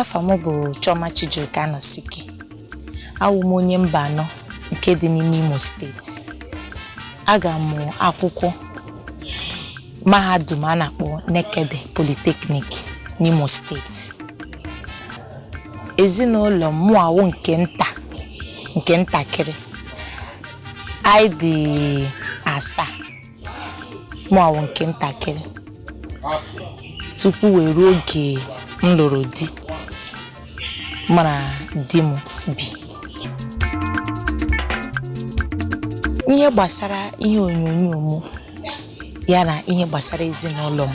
Afa m bụ Chioma Chijioke Anosike. Awụ m onye Mbanọ nke dị n'ime Imo Steeti. Aga m akwụkwọ mahadum a na-akpọ Nekede Polytechnic n'Imo Steeti. Ezinụlọ m, mụ awụ nke nta, nke ntakịrị. Anyị dị asaa. Mụ awụ nke ntakịrị. Tupu wee ruo oge m lụrụ di, mụ na di m bi. Ihe gbasara ihe onyonyo m ya na ihe gbasara ezinụlọ m,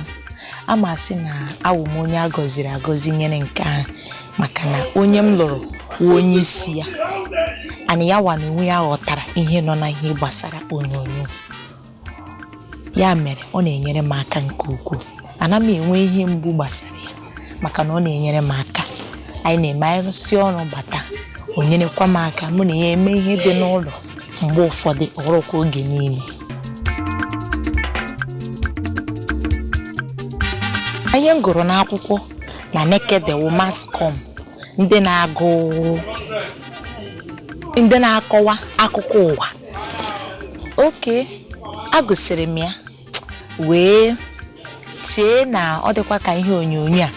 ama asị na awụ m onye a gọziri agọzi nyere nke ahụ, maka na onye m lụrụ wụ onye isi ya, and ya nwa na onwe ya ghọtara ihe nọ na ihe gbasara onyonyo. Ya mere ọ na-enyere m aka nke ukwuu. Ana m enwe ihe mgbu gbasara ya maka na ọ na-enyere m aka. Anyị na-eme, anyị rụsị ọrụ bata, o nyerekwa m aka, mụ na ya eme ihe dị n'ụlọ mgbe ụfọdụ, ọ bụrụkwa oge niile. Ihe m gụrụ n'akwụkwọ na Nekede wụ Mass Comm, ndị na-agụ, ndị na-akọwa akụkọ ụwa. Oke agụsịrị m ya wee chee na ọ dịkwa ka ihe onyonyo a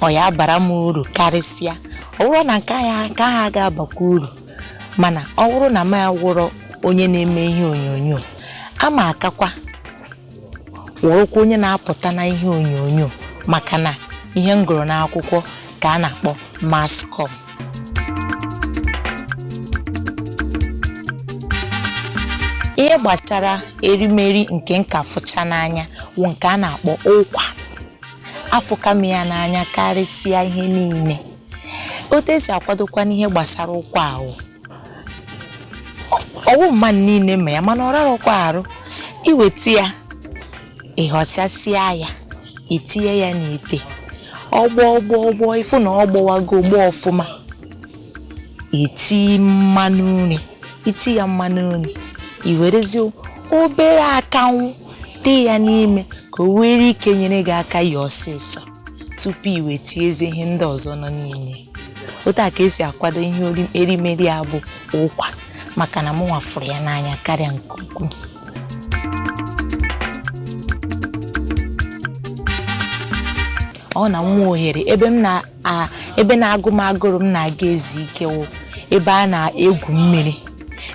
ọ ya bara m uru karịsịa. Ọ bụrụ na nke ahụ ga-abakwa uru, mana ọ bụrụ na m awụrọ onye na-eme ihe onyonyo, ama akakwa wụrụkwa onye na-apụta na ihe onyonyo, maka na ihe m gụrụ n'akwụkwọ ka a na-akpọ Mass Comm. Ihe gbasara erimeri nke nka fụcha n'anya wụ nke a na-akpọ ụkwa. Afụka m ya n'anya karịsịa ihe niile. Otu esi akwadokwa n'ihe gbasara ụkwa ahụ, ọwụ mmadụ niile ma ya, mana ọ rarọkwa arụ. Iweta ya, ịghọchasịa ya, itinye ya n'ite, ọgbọ gbọọ gbọọ, ịfụ na ọ gbọwago gbọọ ọfụma, iti mmanụ nri, iti ya mmanụ nri, i werezie obere akanwụ tee ya n'ime ka o nwere ike nyere gị aka ya ọsịsọ tupu i wee tinyezie ihe ndị ọzọ nọ n'ime. Otu a ka esi akwado ihe erimeri a bụ ụkwa, maka na mụnwa fụrụ ya n'anya karịa nke ukwuu. Ọ na nwa ohere ebe m na ebe na-agụ m agụrụ m na-aga ezu ike wụ ebe a na-egwu mmiri.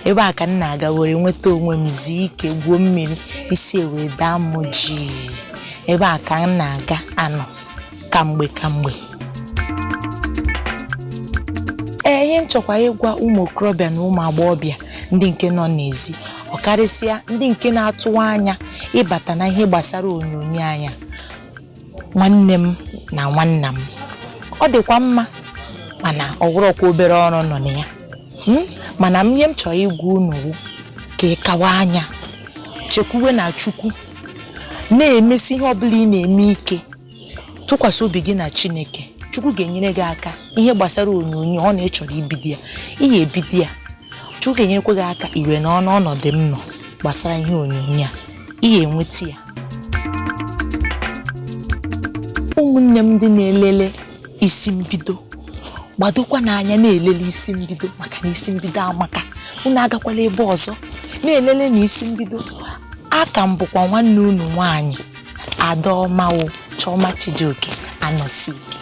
Ebe a ka m na-aga were nweta onwe m, zuo ike, gwuo mmiri, isi ewee daa m jii. Ebe a ka m na-aga anọ kamgbe kamgbe. Ee, ihe m chọkwa ịgwa ụmụ okorobịa na ụmụ agbọghọbịa ndị nke nọ n'ezi, ọkarịsịa ndị nke na-atụwa anya ịbata na ihe gbasara onyonyo anya, nwanne m na nwanna m, ọ dịkwa mma, mana ọ wụrọkwa obere ọrụ nọ na ya. Mana ihe m chọrọ ịgwa unu wụ ka ị kawa anya, chekwuwe na Chukwu, na-emesi ihe ọbụla ị na-eme ike, tụkwasị obi gị na Chineke. Chukwu ga-enyere gị aka. Ihe gbasara onyonyo ọ na ị chọrọ ibido ya, ị ga-ebido ya, Chukwu ga-enyerekwa gị aka. Iwe na ọnọdụ m nọ gbasara ihe onyonyo a, ị ga-enweta ya. Ụmụnne m ndị na-elele isi mbido, gbadokwa n'anya na-elele isi mbido, maka na isi mbido amaka. Unu agakwala ebe ọzọ, na-elele na isi mbido. Aka m bụkwa nwanne unu nwaanyị, Adaọma Chioma Chijioke Anosike.